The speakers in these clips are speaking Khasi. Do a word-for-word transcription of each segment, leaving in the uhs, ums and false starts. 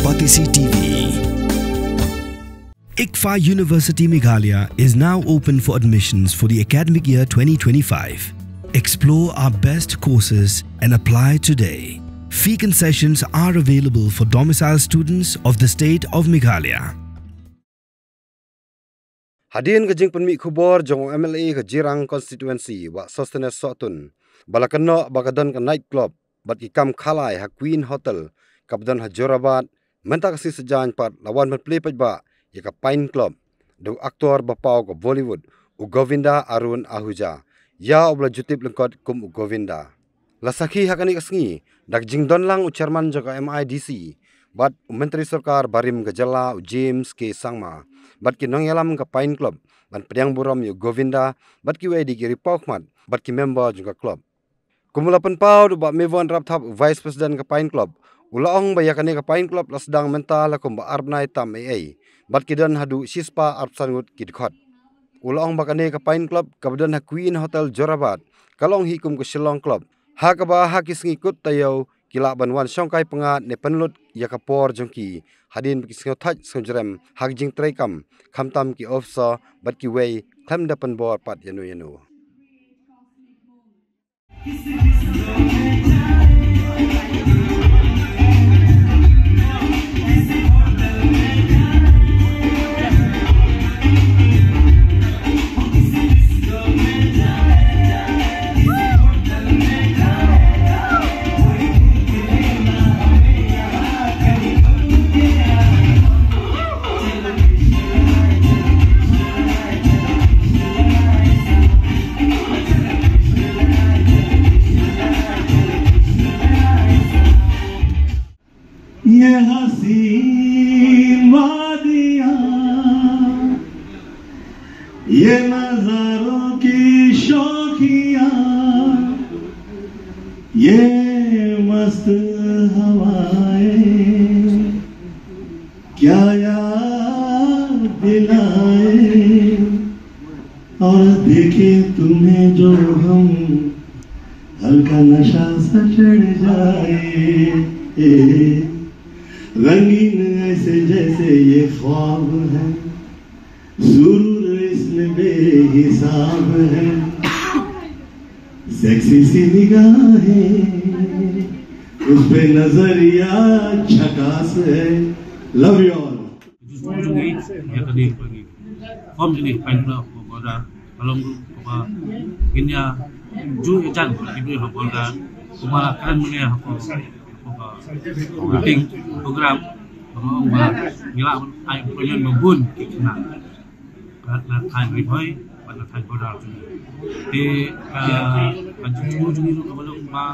Batesi T V. ICFAI University Meghalaya is now open for admissions for the academic year twenty twenty-five. Explore our best courses and apply today. Fee concessions are available for domicile students of the state of Meghalaya. Hadien ka jingpynmih khubor jong u M L A ka Jirang constituency, Bah Sosthenes Sohtun, ba la kynnoh ba ka don ka night club bad ki kam khalai ha Queen Hotel kaba don ha Jorabat, mynta ka sngi Saitjaiñ pat la wan ban plie paidbah ïa ka Pine Club da u aktor ba paw ka Bollywood, u Govinda Arun Ahuja, ïa uba la ju tip lyngkot kum u Govinda. La sakhi ha kane ka sngi da ka jingdon lang u chairman jong ka M I D C bad u Myntri Sorkar barim ka jylla, u James K Sangma, bad ki nongïalam ka Pine Club ban pdiang burom ïa u Govinda bad kiwei de ki riewpawkhmat bad ki member jong ka club. Kum la pynpaw da u Bah Mevon Rapthap, u Vice President ka Pine Club, u la ong ba ïa kane ka Pine Club la sdang mynta la kumba ar bnai tam ei ei bad ki don haduh shispah arphew san ngut ki dkhot. U la ong ba kane ka Pine Club kaba don ha Queen Hotel Jorabat ka long hi kum ka Shillong Club, ha kaba ha ki sngi kut taïew ki lah ban wan shongkai pyngngad ne pynlut ïa ka por jong ki hadien ba ki sngewthait sngewjrem ha ka jingtreikam, khamtam ki officer bad kiwei, khlem da pynbor pat ïano ïano. ये हसीन वादियाँ, ये नजारों की शौखियाँ, ये मस्त हवाएं क्या याद दिलाए। और देखे तुम्हें जो हम हल्का नशा सा चढ़ जाए। रंगीन ऐसे जैसे ये ख्वाब है, सुरूर इसमें बेहिसाब है। सेक्सी सी निगाहें, उस पे नजरिया झकास है। Love you all. Ju jong ngi ïa kane ka pyrthei. Form kane ka pyrthei ka border, ka long ruh kaba ngin ïa ju ïa jan ki briew ha border, kumba la kren mynne ha ka, ha ka meeting program, ba nga ong ba ngi lah ban ai employment ba bun ki khynnah. Ka na thaiñ Ri Bhoi bad na thaiñ border jong ngi. Te ka, ka jingthmu jong ngi ruh kaba long ba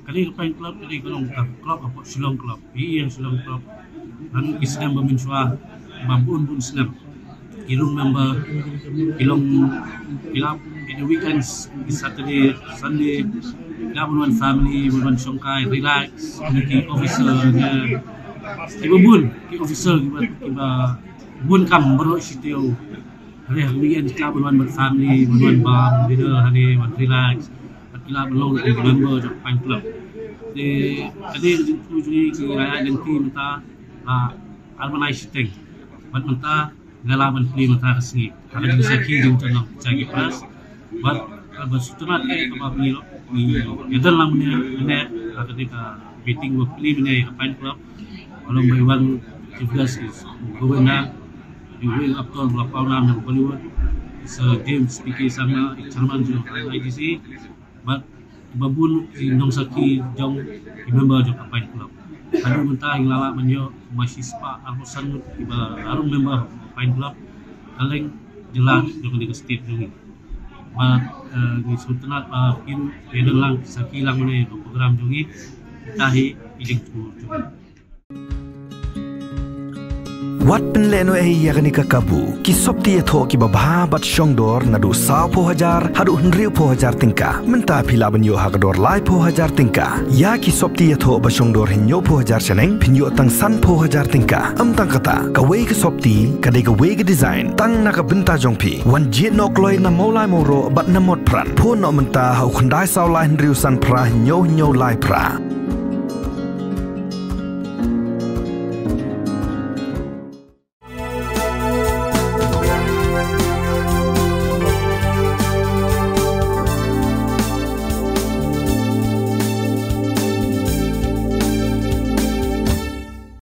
kane ka Pine Club, kane ka long ka club hapoh Shillong Club. Ïa Shillong Club, ngan ki snem ba mynshuwa, ba bun bun snem, ki room member ki long, ki la, in the weekends, ki Saturday, Sunday, ki la ban wan family, ban wan shongkai, relax. Ki officer ne kiba bun, ki officer kiba, kiba bun kam baroh shi taïew. Hynrei ha weekend ki la ban wan bad family, ban wan bam, dinner, hynrei ban relax. Bad ki la ban long kum member jong Pine Club. Te kane ka jingthmu jong ngi, ki la ïaid lynti mynta la ar bnai shiteng. Bad mynta nga lah ban plie mynta ka sngi. Ha ka jingsakhi jong ki nongshai ki press. Bad kaba sngewtynnat eh kaba ngi, ngi ïadon lang mynne, mynne ha kane ka meeting ba plie mynne ha Pine Club. Ka long ba i wan chief guest is Govinda, iwei i actor ba la paw nam na Bollywood, Sir James P K Sangma, i chairman jong I I D C, bad ba bun ki nongsakhi jong ki member jong ka Pine Club. Haduh mynta ngi la lah ban ïoh ma shispah arphew san ngut kiba la rung member Pine Club, kylleng jylla jong kane ka state jong ngi. Bad, eh, ngi sngewtynnat ba phi ruh phi ïadon lang, sakhi lang mynne ha program jong ngi. Kita hi i jingthmu jong ngi. Wat pynlehnohei ïa kane ka kabu, ki sopti ïathoh kiba bha bad shongdor naduh sawphew hajar haduh hynriewphew hajar tyngka. Mynta phi lah ban ïoh ha ka dor laiphew hajar tyngka. Ïa ki sopti ïathoh ba shongdor hynñiewphew hajar shaneng phin ïoh tang sanphew hajar tyngka. Ym tang kata, kawei ka sopti ka dei kawei ka design tang na ka bynta jong phi. Wan jied noh kloi na Mawlai Mawroh bad na Motphran. Phone noh mynta ha u khyndai saw lai hynriew san phra hynñiew hynñiew lai phra.